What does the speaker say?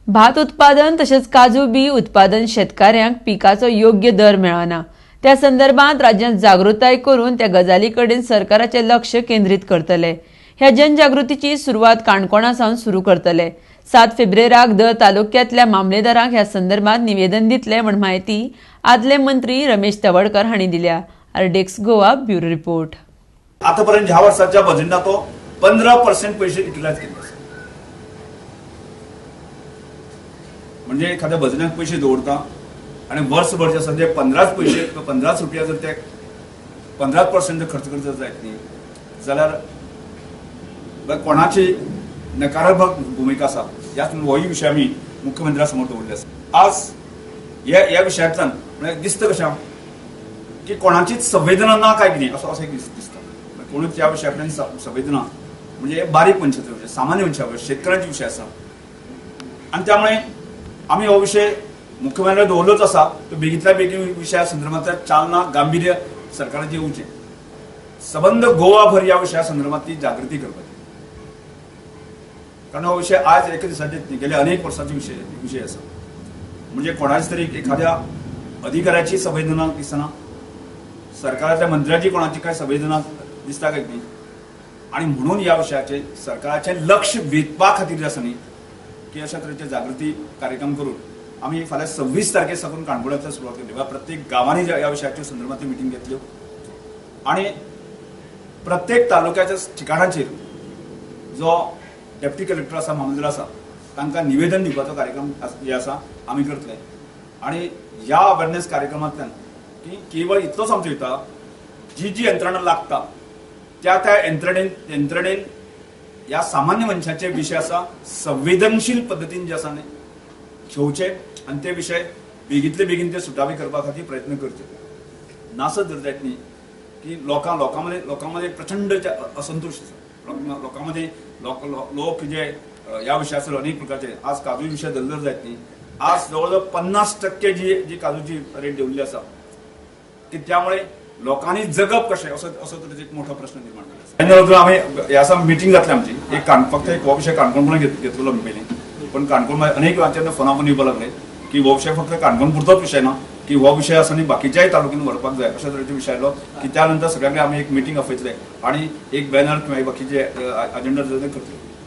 भात उत्पादन तशेंच काजू बी उत्पादन शेतकाऱ्यांक पिकाचो योग्य दर मेळना. त्या संदर्भात राज्यांत जागृताय करून त्या गजाली कडेन सरकाराचें लक्ष केंद्रीत करतले. ह्या जनजागृतीची सुरवात काणकोणा सावन सुरू करतले. 7 फेब्रुवाराक दर तालुक्यांतल्या मामलेदारांक ह्या संदर्भात निवेदन दितले म्हण म्हायती आदले मंत्री रमेश तवडकर हांणी दिल्या. RDX Goa, bureau report. आतापर्यंत ह्या वर्साच्या बजेटात तो 15% पैसे युटिलाइज केले आसा. म्हणजे एखाद्या भजनाक पयशे दवरता आनी वर्सभर जे आसा ते 15च पयशे, 15च रुपया जर ते 15% खर्च करता जायत न्ही जाल्यार कोणाची नकारात्मक भुमिका आसा. ह्याच होय विशय आमी मुख्यमंत्र्या समोर दवरले आसा. आज ह्या ह्या विशयांतल्यान म्हळ्यार दिसता कशें की कोणाचीच संवेदना ना काय कितें असो असो एक दिसता. कोणूच ह्या विशयांतल्यान संवेदना म्हणजे हे बारीक मनशाचो विशय, सामान्य मनशा विशय, शेतकऱ्यांचे विशय आसा आनी त्यामुळे आमी हो विशय मुख्यमंत्र्याक दवरलोच आसा. तो बेगींतल्या बेगीन विशया संदर्भांतल्या चालना गांभीर्य सरकाराचें येवचें. सबंद गोवाभर ह्या विशया संदर्भात ती जागृती करपाची, कारण हो विशय आज एका दिसाचे न्ही, गेल्या अनेक वर्सांचे विशय आसा. म्हणजे कोणाची तरी एखाद्या अधिकाऱ्याची संवेदना दिसना, सरकाराच्या मंत्र्याची कोणाची काय संवेदना दिसता काय न्ही आणि म्हणून ह्या विशयाचे सरकाराचें लक्ष वेधपा खातीर जे आसा न्ही की अशा तरेचे जागृती कार्यक्रम करून आमी फाल्यां 26 तारखे साकून काणकोणांतल्यान सुरवात केली. प्रत्येक गांवांनी ह्या विशयाच्या संदर्भात मिटींग घेतल्यो आणि प्रत्येक तालुक्याच्या ठिकाणाचेर जो डेप्टी कलेक्टर आसा, मामलेदार आसा, तांकां निवेदन दिवपाचो कार्यक्रम जे आसा आमी करतले. आणि ह्या अवेरनेस कार्यक्रमांतल्यान की केवळ इतलोच आमचो येता, जी जी यंत्रणा लागता त्या त्या यंत्रणेन ह्या सामान्य मनशाचे विशय आसा संवेदनशील पद्दतीन जे आसा न्ही घेवचे आनी ते विशय बेगींतले बेगीन ते सुटावे करपा खातीर प्रयत्न करचे. नासत जर जायत न्ही की लोकां लोकांमध्ये लोकांमध्ये प्रचंड जे असंतोष आसा, लोकांमध्ये लोक लोक जे ह्या विशयाचेर अनेक प्रकारचे. आज काजू विशय धरले जायत न्ही, आज जवळ जवळ 50% जी जी काजूची रेट देंवल्ली आसा की त्यामुळे लोकांनी जगप कशें असो असो तरेचो एक मोठो प्रश्न निर्माण जाला. तेन्ना आमी हे आसा मिटींग जातली आमची एक काण फक्त एक हो विशय काणकोण घेतलेलो आमी पयलीं, पण काणकोण अनेक वेळांचेर फोना फोन येवपाक लागले की हो विशय फक्त काणकोण पुरतोच विशय ना, की हो विशय आसा न्ही बाकीच्याय तालुक्यांनी व्हरपाक जाय. अशा तरेचे विशय आयलो की त्या नंतर सगळ्यांक आमी एक मिटींग आपयतले आणि एक बॅनर किंवा बाकीचे अजेंडा करतले.